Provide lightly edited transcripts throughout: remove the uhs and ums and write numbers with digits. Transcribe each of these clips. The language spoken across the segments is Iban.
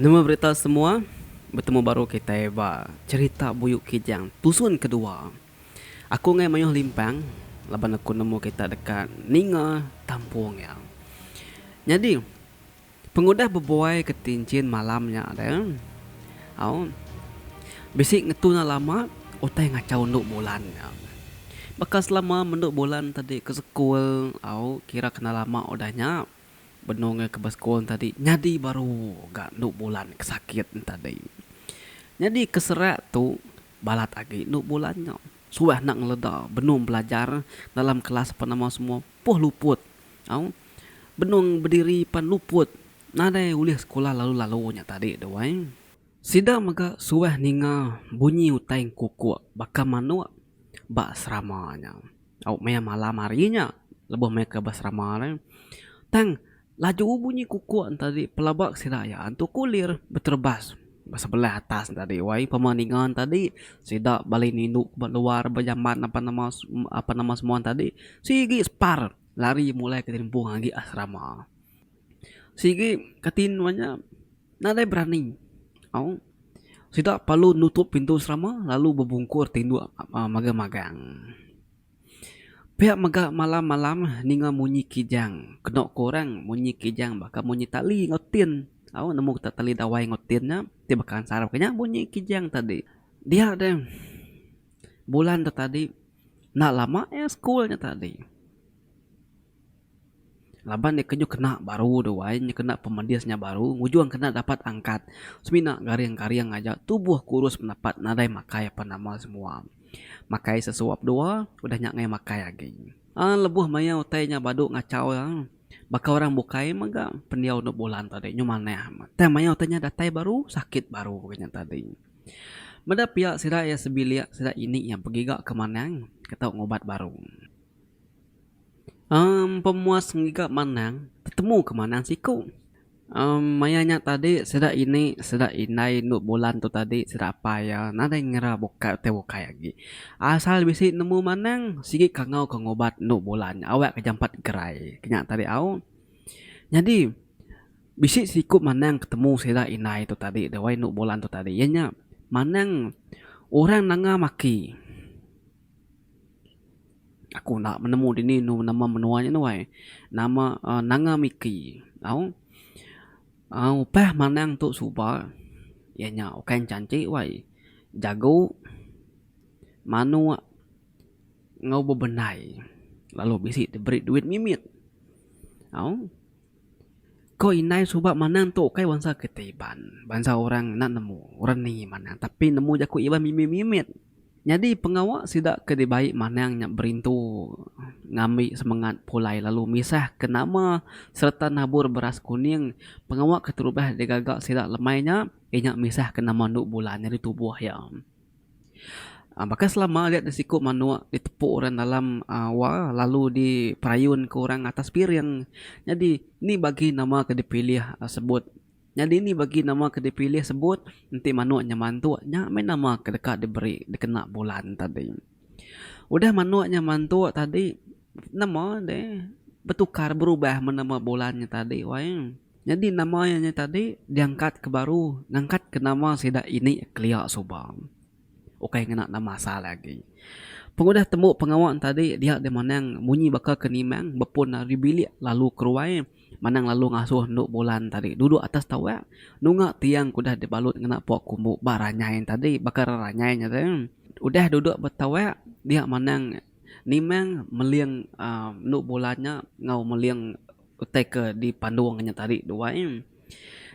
Nama berita semua? Betemu baru kitai ba Cherita Buyu Kijang tusun kedua. Aku enggai mayuh limpang laban aku nemu kita deka ninga tampung iya. Nyadi pengudah bebuai ke tinchin malam nya deh au bisi ngetu enda lama utai ngachau endu bulan nya. Baka selama mendu bulan tadi ke sekul au kira kena lama udah nya. Benung iya ke besekul tadi nyadi baru ga endu bulan ke sakit ne tadi. Nyadi ke serak tu balat agi endu bulan nya. Suah enda ngeleda benung belajar dalam kelas apan nama semua puh luput au. Benung bediri pan luput nadai ulih sekula lalu-lalu nya tadi tu ai. Sida mega suah ninga bunyi utai engkukuk baka manuk ba asrama nya. Au maya malam hari nya lebuh maya ke beserama ne. Tang laju bunyi kukuk ne tadi pelaba sida iya antu kulir beterebas ba sebelah atas ne tadi wai pama ninga ne tadi sida bali nindu ba luar ba jamban apan nama apan nama semua ne tadi sigi separ lari mulai ke timpuh agi asrama. Sigi kati nuan nya nadai berani au sida perlu nutup pintu serama lalu bebungkur tinduk magang-magang. Pia mega malam-malam ninga munyi kijang keno ku orang munyi kijang baka munyi tali enggau tin au nemu kita tali dawai enggau tin nya ti baka ansar baka nya munyi kijang tadi. Dia deh bulan tu tadi enda lama iya school nya tadi. Laban iya ke nyau kena baru tu ai nyau kena pemedis nya baru ngujung kena dapat angkat semina garing-garing aja tubuh kurus penapat nadai makai apan nama semua. Makai sesuap dua udah nya ngagai makai agi. Aaa lebuh maya utai nya badu ngachau iya baka orang bukai mega pendiau enda bulan tadi nyau manah. Tang maya utai nya datai baru sakit baru ga nya tadi. Meda pia sida iya sebilik sida ini iya begiga ke manang ke tau ngubat baru. Emm pemuas ngiga manang tetemu ke manang siku. Emm maya nya tadi sida ini sida indai endu bulan tu tadi sida apai iya nadai ngira bukai utai bukai agi. Asal bisi nemu manang sigi kangau ke ngubat endu bulan nya awak ke jampat gerai ke nya tadi au. Nyadi bisi siku manang ketemu sida indai tu tadi dawai endu bulan tu tadi iya nya manang orang nanga maki. Aku enda menemu dini enu nama menua nya wai. Nama uhh Nanga Miki au. uhh Upah manang tu suba iya nya ukai encanchi wai. Jagu, manuk enggau bebendai lalu bisi diberi duit mimit au. Ko indai suba manang tu ukai bansa kitai Iban. Bansa orang enda nemu orang ni manang tapi nemu jaku Iban mimit mimit. Nyadi pengawa sida ke dibai manang nya berintu ngambi semengat pulai lalu misah ke nama sereta nabur beras kuning. Pengawa keterubah digaga sida lemai nya iya nya misah ke nama endu bulan nyadi tubuh iya. Baka selama diak deh siku manuk ditepu orang dalam wa lalu diperayun ke orang atas piring. Nyadi ni bagi nama ke dipilih sebut. Nyadi ni bagi nama ke dipilih sebut enti manuk nya mantuk nya meh nama ke deka diberi dikena bulan tadi. Udah manuk nya mantuk tadi nama deh betukar berubah meh nama bulan nya tadi wai. Nyadi nama iya nya tadi diangkat ke baru ngangkat ke nama sida ini kelia suba. Ukai ngena nama asal agi. Pengudah tembu pengawa tadi dia deh manang munyi baka ke nimang bepun ari bilik lalu keruai. Manang lalu ngasuh endu bulan tadi duduk atas tawak nunga tiang ke udah dibalut ngena pua kumbu ba ranyai tadi baka ranyai nya tadi. Udah duduk ba tawak dia manang nimang meling uhh endu bulan nya enggau meling utai ke dipandung nya tadi duai.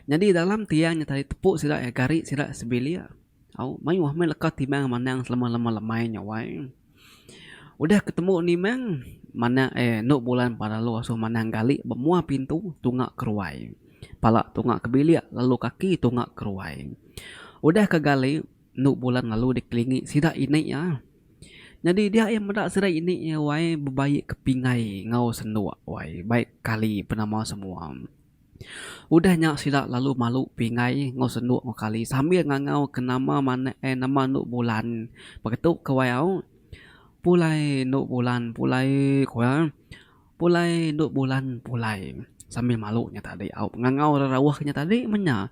Nyadi dalam tiang nya tadi tepu sida gari sida sebilik au mayuh meh leka timang manang selama lema lemai nya wai. Udah ketemu nimang manang eh endo bulan pa lalu asuh manang gali ba mua pintu tunga keruai. Pala tunga ke bilik lalu kaki tunga keruai. Udah ke gali endo bulan lalu dikelingi sida ini iya. Nyadi dia iya meda sida ini iya wai bebai ke pinggai enggau senduk wai bai kali penama semua. Udah nya sida lalu malu pinggai enggau senduk enggau kali sambil ngangau ke nama manah eh nama endu bulan beketu ke wai au. Pulai endu bulan pulai ku iya. Pulai endu bulan pulai sambil malu nya tadi au ngangau rerauh nya tadi meh nya.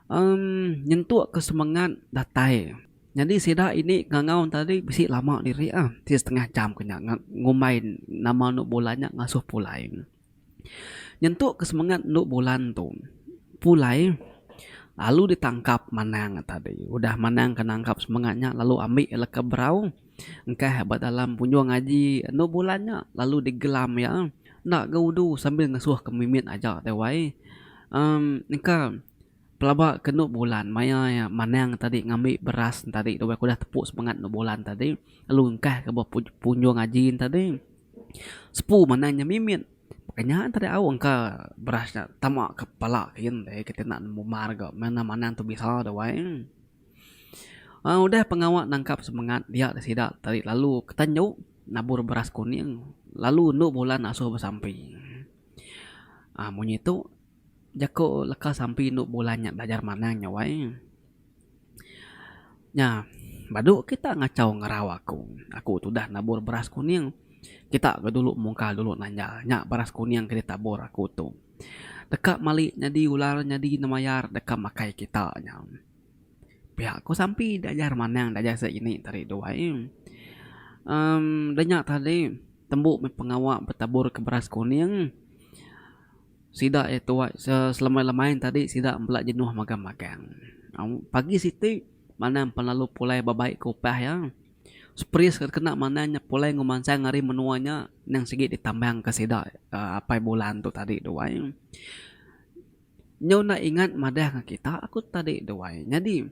Emm nyentuk ke semengat datai. Nyadi sida ini ngangau tadi bisi lama diri ah ti setengah jam ke nya ngumbai nama anu bulan nya ngasuh pulai. Nyentuk ke semengat anu bulan tu pulai lalu ditangkap manang tadi. Udah manang ke nangkap semengat nya lalu ambi leka berau engkah ba dalam punjung aji anu bulan nya lalu digelam iya enda ga udu sambil ngesuh ke mimit aja deh wai. Emm engka Pelaba ke enu bulan maya iya manang tadi ngambi beras tadi tu udah tepu semengat enu bulan tadi lalu engkah ke ba punjung aji ne tadi sepu manang nya mimit. Baka nya tadi au engka beras nya tama ke pala kiyen deh kita enda nemu mar ga meh manang tu bisa tu ai. Aaa udah pengawa nangkap semengat dia sida tadi lalu ke tanju nabur beras kuning lalu enu bulan asuh besampi. Aaa munyi tu. Jaku leka sampi endo bulan nya belajar manang nya wai. Nya badu kita ngachau ngerau aku. Aku tudah nabur beras kuning. Kita ga dulu mungkal dulu nanjal. Nya beras kuning ke ditabur aku tu. Deka mali nyadi ular nyadi nemayar deka makai kita nya. Pia ku sampi diajar manang diajar sida ini tadi tu wai. Emm da nya tadi tembu meh pengawa betabur ke beras kuning. Sida iya tuai selemai-lemai tadi sida bela jenuh magang-magang. Pagi siti manang pan lalu pulai bebai ke upah iya. Sepris ke kena manang nya pulai enggau mansang ari menua nya nang sigi ditambang ke sida apai bulan tu tadi tu ai. Nyau enda ingat madah ngan kita aku tadi tu ai. Nyadi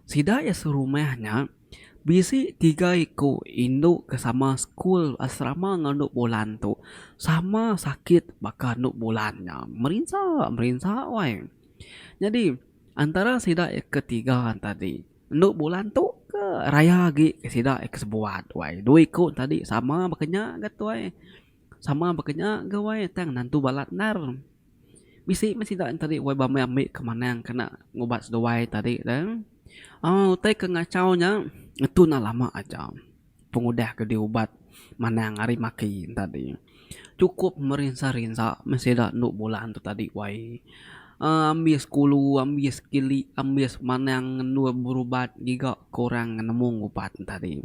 sida iya serumah nya. Bisi tiga iku indu ke sama sekul asrama enggau anu bulan tu sama sakit baka anu bulan nya. Merinsa merinsa wai. Nyadi antara sida ke tiga tadi anu bulan tu ke raya agi ke sida ke sebuat wai. Dua iku tadi sama baka nya ga tuai. Sama baka nya ga wai tang nentu balat endar. Bisi meh sida tadi wai ba ambi ke manang kena ngubat seduai tadi tu. Aaa utai ke ngachau nya ngetu enda lama aja pengudah ke diubat manang ari maki tadi. Chukup merinsa rinsa meh sida endo bulan tu tadi wai. Aaa ambis kulu ambis kili ambis manang endur berubat giga ke orang nemu ngubat tadi.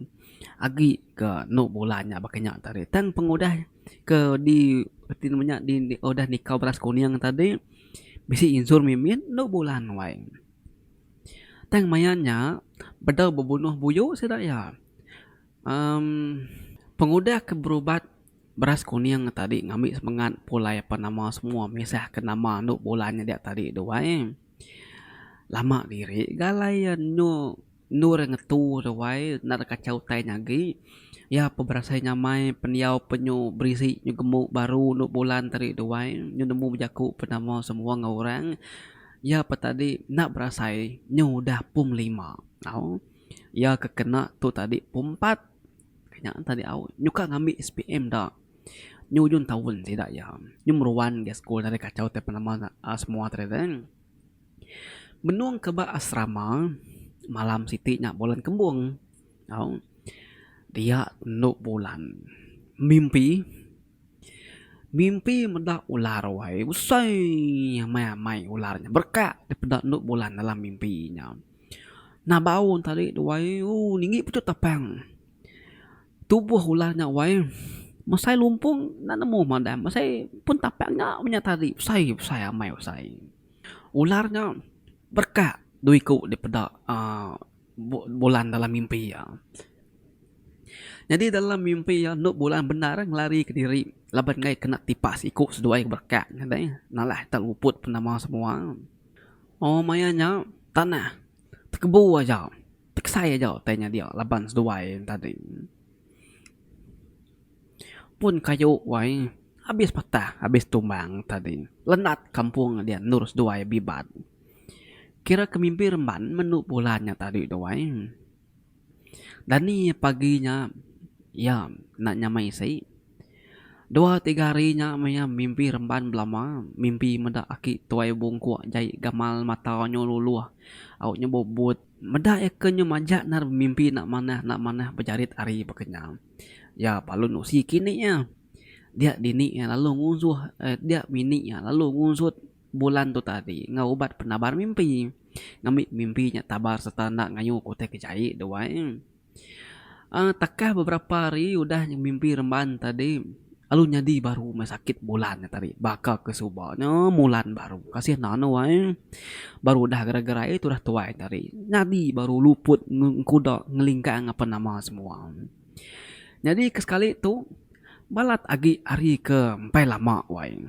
Agi ke endo bulan nya baka nya tadi tang pengudah. Ke di reti nama nya di udah nikau beras kuning tadi bisi insur mimit endo bulan wai. Tang maya nya bedau bebunuh buyu sida iya. Emm pengudah ke berubat beras kuning tadi ngambi semengat pulai apan nama semua misah ke nama endo bulan nya dia tadi tu wai. Lama diri galai iya nyu. Endur iya ngetu tu wai enda deka kachau utai nya agi. Iya pun berasai nyamai pendiau penyu berisi nyu gemuk baru enda bulan tadi tu wai nyu nemu bejaku penama semua enggau orang. Iya pa tadi enda berasai nyu udah pum lima au. Iya ke kena tu tadi pum empat. Nya tadi au nyuka ngambi SPM da nyu ujung taun sida iya. Nyu meruan ga sekul nadai kachau utai penama semua tadi tu. Benung ke ba asrama malam siti nya bulan kembung au dia endo bulan mimpi mimpi meda ular wai besai amai amai ular nya berekak dipeda endo bulan dalam mimpi nya. Nabau tadi tu wai ooh ninggi pechut tapang. Tubuh ular nya wai mesai lumpung enda nemu madah mesai pun tapang nya meh nya tadi besai besai amai besai. Ular nya berekak dua iku dipeda aaa bulan dalam mimpi iya. Nyadi dalam mimpi iya endo bulan bendar ngelari kediri laban enggai kena tipas iku seduai berekak nya deh nalah ita luput penama semua. Oh maya nya tanah tekebu aja. Tekesai aja utai nya dia laban seduai tadi. Pun kayu wai abis patah abis tumbang tadi. Lendat kampung dia endur seduai bibat. Kira ke mimpi remban menu bulan nya tadi tu wai. Dani pagi nya iya enda nyamai isi. Dua tiga hari nya meh iya mimpi remban belama mimpi meda aki tuai bungkuk jai gamal mata nyu luluh au nyu bubut. Meda iya ke nyu majak nar bemimpi enda manah enda manah bejarit ari baka nya. Iya lalu nusi kini iya. Dia dini iya lalu ngunsuh eh dia bini iya lalu ngunsut bulan tu tadi enggau ubat penabar mimpi. Ngambi mimpi nya tabar sereta enda ngayu ke utai ke jai tu ai. Aaa takah beberapa hari udah mimpi remban tadi lalu nyadi baru meh sakit bulan nya tadi baka ke suba nya mulan baru kasih enda anu ai baru udah gerai gerai tudah tuai tadi nyadi baru luput engkuda ngelingkang apan nama semua. Nyadi ke sekali tu balat agi hari ke empai lama wai.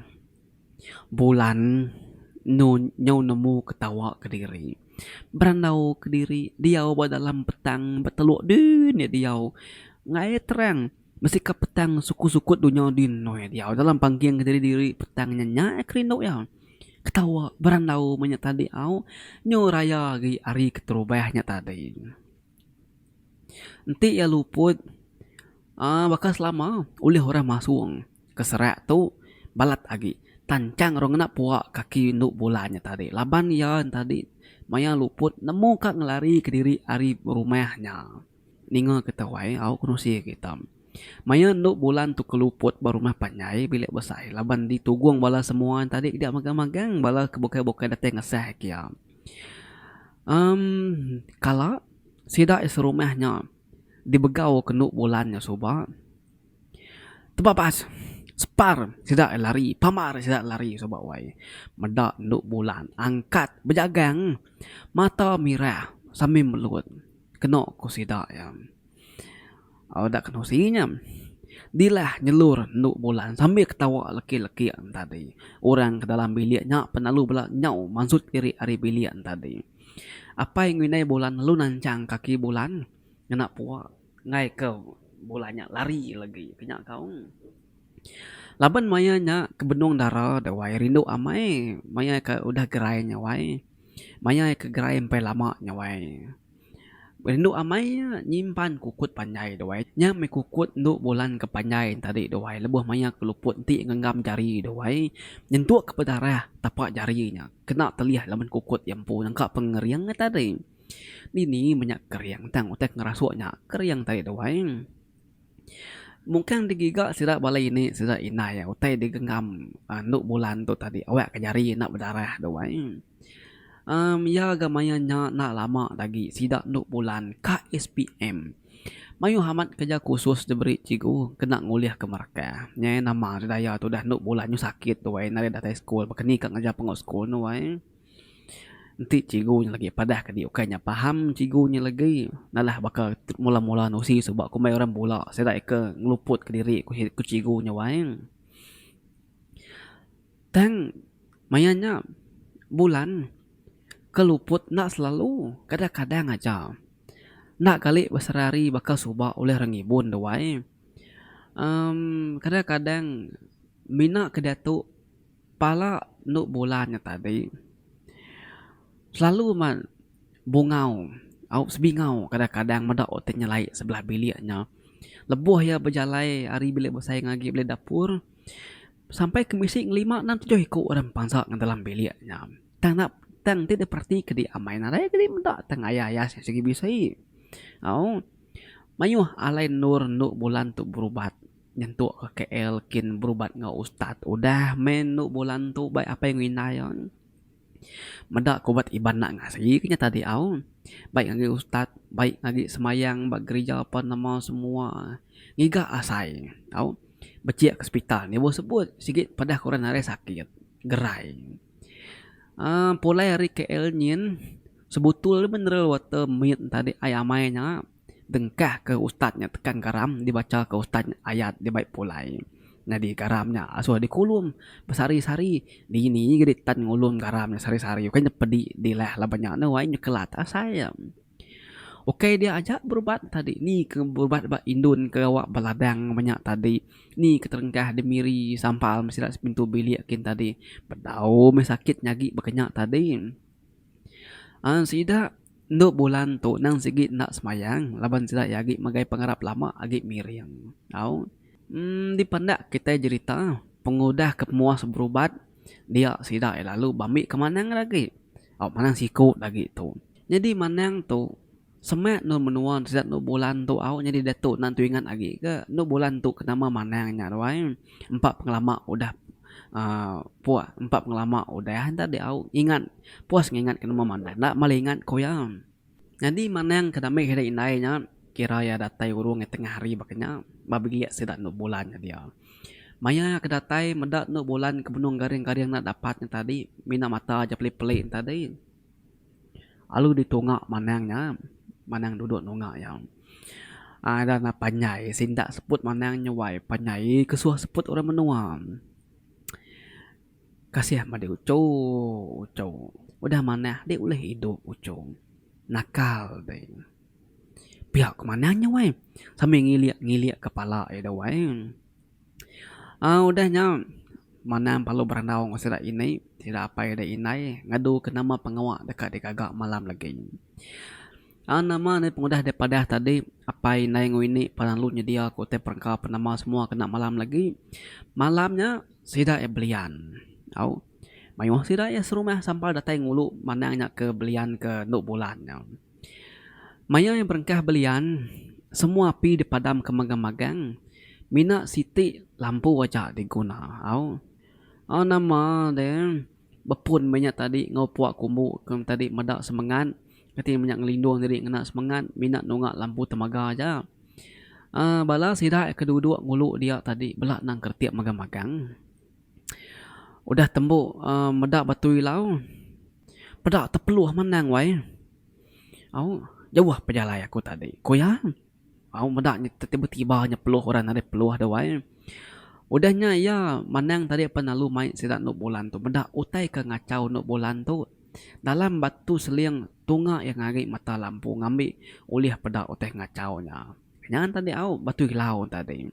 Bulan nu nyau nemu ketawa kediri. Berandau kediri diau ba dalam petang beteluk din iya diau. Ngagai terang mesika petang sukut-sukut dunya din noi diau dalam pangking kediri diri petang nya nya kerindu iya. Ketawa berandau meh nya tadi au nyu raya agi ari keterubah nya tadi. Enti iya luput aaa baka selama ulih orang masung. Ke serak tu balat agi tanchang orang ngena pua kaki endu bulan nya tadi laban iya tadi maya luput nemu ka ngelari kediri ari rumah nya. Ninga kita wai au kerusi kita. Maya endu bulan tu ke luput ba rumah panjai bilik besai laban ditugung bala semua tadi dia magang-magang bala ke bukai-bukai datai ngesah kia. Emm kala sida serumah nya dibegau ke endu bulan nya suba. Tebabas separ sida lari pamar sida lari suba wai meda endu bulan angkat bejagang mata mirah sambil melut keno ku sida iya. Udah ke nusi nya dilah nyelur endu bulan sambil ketawa leki leki tadi orang ke dalam bilik nya pen lalu bela nyau mansut diri ari bilik tadi. Apai ngindai bulan lalu nanchang kaki bulan ngena pua. Enggai ke bula nya lari lagi ke nya kau. Laban maya nya ke benung dara da wai rindu amai maya ke udah gerai nya wai. Maya ke gerai empai lama nya wai. Rindu amai iya nyimpan kukut panjai da wai. Nya meh kukut endu bulan ke panjai tadi da wai lebuh maya ke luput enti ngenggam jari da wai nyentuk ke bedarah tapak jari nya kena telih laban kukut iya empu nangka pengering iya tadi. Dini menya kering tang utai ke ngerasuk nya kering tadi tu ai. Mungkin digiga sida bala ini sida indai utai digenggam anu bulan tu tadi awak ke jari enda bedarah tu ai. Emm iya ga maya nya enda lama agi sida anu bulan ka SPM. Mayuh amat kerja khusus diberi cikgu kena ngulih ke mereka. Nya nama daya tudah anu bulan nyu sakit tu ai nadai datai sekul baka ni ka ngereja pengawa sekul tu ai. Enti cikgu nya lagi padah ke di ukai nya faham cikgu nya lagi nalah baka mula mula nusi suba kumbai orang bula sida ke ngeluput kediri ku cikgu nya wai. Tang maya nya bulan ke luput enda selalu kadang kadang aja enda kali besehari hari baka suba ulih orang ngibun tu wai uhh kadang kadang mina ke diatu. Pala endu bulan nya tadi selalu mah bungau au sebingau kadang kadang meda utai nyelai sebelah bilik nya. Lebuh iya bejalai ari bilik besai ngagai bilik dapur sampai ke bisi ngelima enam tujuh iku orang pansa ngan dalam bilik nya. Tang enda tang ti diperati ke di amai nadai ke di meda tang aya aya sigi bisi. Au mayuh alai endur endu bulan tu berubat. Nyentuk ke KL kin berubat enggau ustaz udah meh enu bulan tu bai apai enggau indai iya. Meda ke ubat iban enda ngasi ke nya tadi au. Bai ngagai ustaz bai ngagai sembahyang ba gerija apan nama semua ngiga asai au. Bechik ke sepital ni sebut sigi padah ke orang nadai sakit gerai. Aaa pulai ari KL nyin sebutul mineral water mit tadi ai amai nya. Dengkah ke ustaz nya tekan garam dibacha ke ustaz nya ayat dibai pulai. Nyadi garam nya asuh dikulum besari-sari dini ga ditan ngulum garam nya sari-sari ukai nya pedi dilah laban nya ne wai nyekelat asai iya. Ukai dia aja berubat tadi ni ke berubat ba indun ke gawa ba ladang ba nya tadi ni ke terengkah di miri sampal meh sida sepintu bilik kin tadi bedau meh sakit nyagi baka nya tadi. Aaa sida Endu bulan tu nang sigi enda semayang laban sida iya agi megai pengarap lama agi miring. Au emm dipandak kitai jerita pengudah ke pemuas berubat dia sida iya lalu bambi ke manang agi. Au manang siku agi tu. Nyadi manang tu semak endur menua sida endu bulan tu au nyadi diatu enda tentu ingat agi ke endu bulan tu ke nama manang nya tu ai empa pengelama udah. Aaa puak empa pengelama udah enta diau ingat puas ngingat ke nama manah enda malih ingat ku iya. Nyadi manang ke dami sida indai nya kira iya datai urung iya tengah hari baka nya ba bilik sida endo bulan nya dia. Maya ke datai meda endo bulan ke benung garing-garing enda dapat nya tadi mina mata aja peli-peli nya tadi. Alu ditunga manang nya manang duduk nunga iya. Aaa ida enda panjai sinda seput manang nya wai panjai kesuh seput orang menua. Kasih madi uchu uchu udah manah di ulih idup uchu nakal deh. Pia ku manah nya weh sambil ngilik ngilik kepala ida weh. Aaa udah nya manah perlu berandau enggau sida ini sida apai ida indai ngadu ke nama pengawa deka digaga malam lagi. Aaa nama ne pengudah deh padah tadi apai indai enggau ini lalu nyedia ke utai perengka penama semua kena malam lagi. Malam nya. Sida iya belian au. Mayuh sida iya serumah sampal datai ngulu manang nya ke belian ke endu bulan nya. Maya iya berengkah belian, semua api dipadam ke magang-magang mina siti lampu aja diguna au. Au nama deh bepun meh nya tadi enggau puak kumbu ke tadi meda semengat kati meh nya ngelindung diri ngena semengat mina nunga lampu temaga aja. Aaa bala sida ke duduk ngulu dia tadi bela nang keretik magang-magang. Udah tembu aaa meda batu ilau peda tepeluh manang wai. Au jauh pejalai aku tadi ku iya. Au meda nya tiba-tiba nya peluh orang nadai peluh deh wai. Udah nya iya manang tadi pan lalu mai sida enu bulan tu meda utai ke ngachau enu bulan tu. Dalam batu seling tunga iya ngari mata lampu ngambi ulih peda utai ngachau nya. Nya tadi au batu ilau tadi.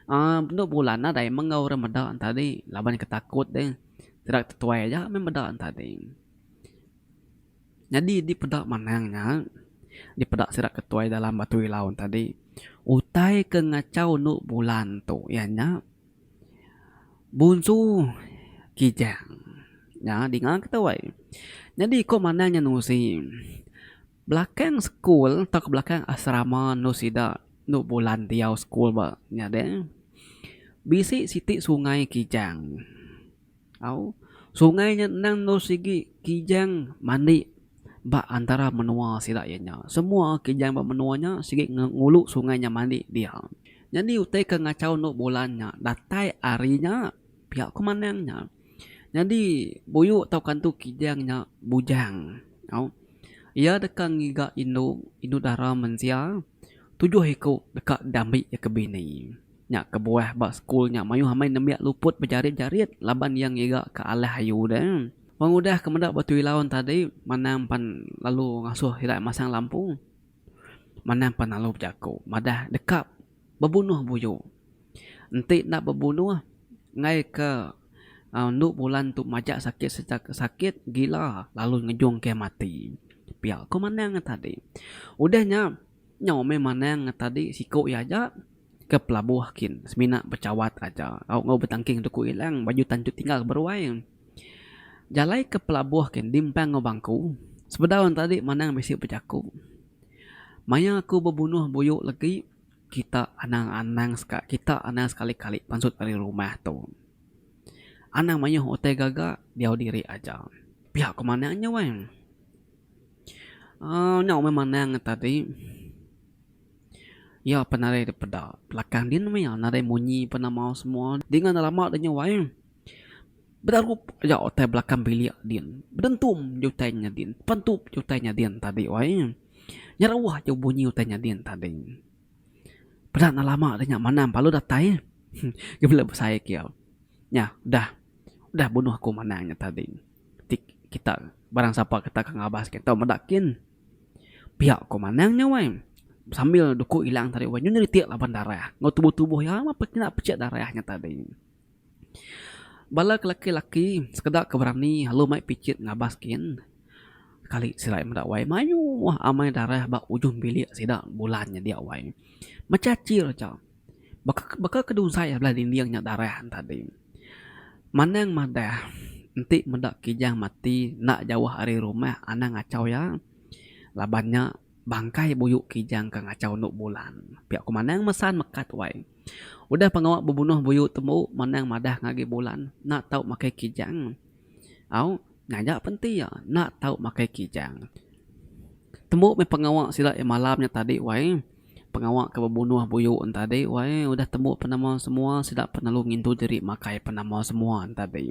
Aaa endo bulan nadai meh enggau orang meda tadi laban ke takut deh. Sida ke tuai aja meh meda tadi. Nyadi dipeda manang nya dipeda sida ke tuai dalam batu ilau tadi utai ke ngachau endo bulan tu iya nya. Bunsu Kijang. Nya dinga ke tau ai. Nyadi ko manang nya nusi belakang sekul tauka belakang asrama endur sida endur bulan diau sekul ba nya deh bisi siti sungai Kijang. Au sungai nya endang endur sigi Kijang mandi ba antara menua sida iya nya. Semua kijang ba menua nya sigi ngulu sungai nya mandi dia. Nyadi utai ke ngachau endo bulan nya datai ari nya pia ku manang nya. Nyadi buyu tauka antu kijang nya bujang au. Iya deka ngiga indu, indu dara mensia tujuh iku deka diambi iya ke bini. Nya kebuah ba sekul nya mayuh amai nembiak luput bejarit-jarit laban iya ngiga ke alah ayu deh. Pengudah ke meda batu ilau tadi, Manang pan lalu ngasuh sida masang lampu. Manang pan lalu bejaku madah deka bebunuh buyu. Enti enda bebunuh enggai ke endu bulan tu majak sakit sakit gila lalu ngejung ke mati. Pia ku Manang tadi. Udah nya nyau meh Manang tadi siku iya aja. Ke pelabuh kin semina bechawat aja au enggau betangking duku ilang baju tanchut tinggal beruai. Jalai ke pelabuh kin dimpang enggau bangku sebedau enti tadi manang bisi bejaku. Maya aku bebunuh buyu legi kita anang anang kita anang sekali kali pansut ari rumah tu. Anang mayuh utai gaga diau diri aja. Pia ku manang nya weh. Aaa nyau meh manang tadi. Iya pan nadai dep peda belakang din meh iya nadai munyi pan nama semua dinga enda lama da nya wai bedarup aja utai belakang bilik din bedentum je utai nya din pentup je utai nya din tadi wai nyeruh je bunyi utai nya din tadi peda enda lama da nya manang lalu datai bela besai ke iya nya udah udah bunuh aku manang nya tadi ti kita barang sapa kita ke ngabas kita meda kin. Pia ko manang nya wai. Sambil duku ilang tadi wai nyu nyeritik laban darah enggau tubuh-tubuh iya mah kena pecik darah nya tadi. Bala ke laki-laki sekeda ke berani lalu mai pichit ngabas kin. Kali sida meda wai mayuh amai darah ba ujung bilik sida bulan nya dia wai. Mechachir aja. Baka baka ke dusai belah dinding nya darah ne tadi. Manang madah enti meda kijang mati enda jauh ari rumah anang ngachau iya laban nya bangkai buyu kijang ke ngachau enu bulan. Pia ku Manang mesan mekat wai. Udah pengawa bebunuh buyu tembu manang madah ngagai bulan enda tau makai kijang. Au nya aja penti iya enda tau makai kijang. Tembu meh pengawa sida iya malam nya tadi wai. Pengawa ke bebunuh buyu enti tadi wai udah tembu penemu semua sida penelu ngintu diri makai penemu semua enti tadi.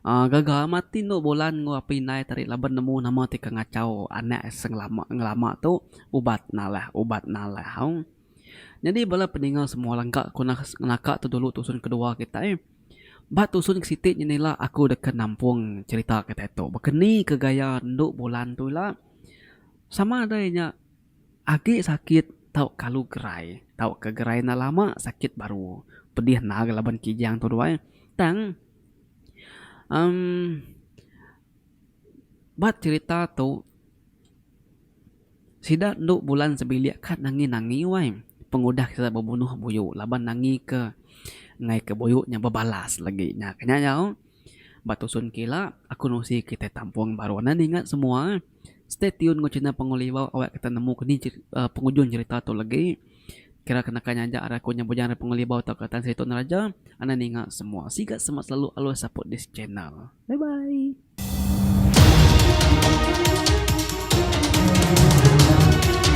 Aaa gaga amat ti endo bulan enggau apai indai tadi laban nemu nama ti ke ngachau anak sengelama ngelama tu ubat nalah ubat nalah au. Nyadi bala peninga semua lengka ku naka tu dulu tusun kedua kitai. Ba tusun ke siti nyin ila aku deka nampung cherita kitai tu baka ni ke gaya endo bulan tu ila sama deh nya. Agi sakit tau kalu gerai tauka gerai enda lama sakit baru pedih endar laban kijang tu duai tang uhh ba cherita tu sida endo bulan sebilik ka nangi nangi wai pengudah sida bebunuh buyu laban nangi ke enggai ke buyu nya bebalas lagi nya ke nya nyau ba tusun ke ila aku nusi kitai tampung baru nan ingat semua. Stay tune enggau channel Pangul Ibau awak kita nemu ke ni pengujung cherita tu legi. Kira ke naka nya aja ari aku nya Bujang ari Pangul Ibau tauka Tan Sri Tun Raja. Anang ninga semua. Siga semak selalu always support this channel. Bye bye.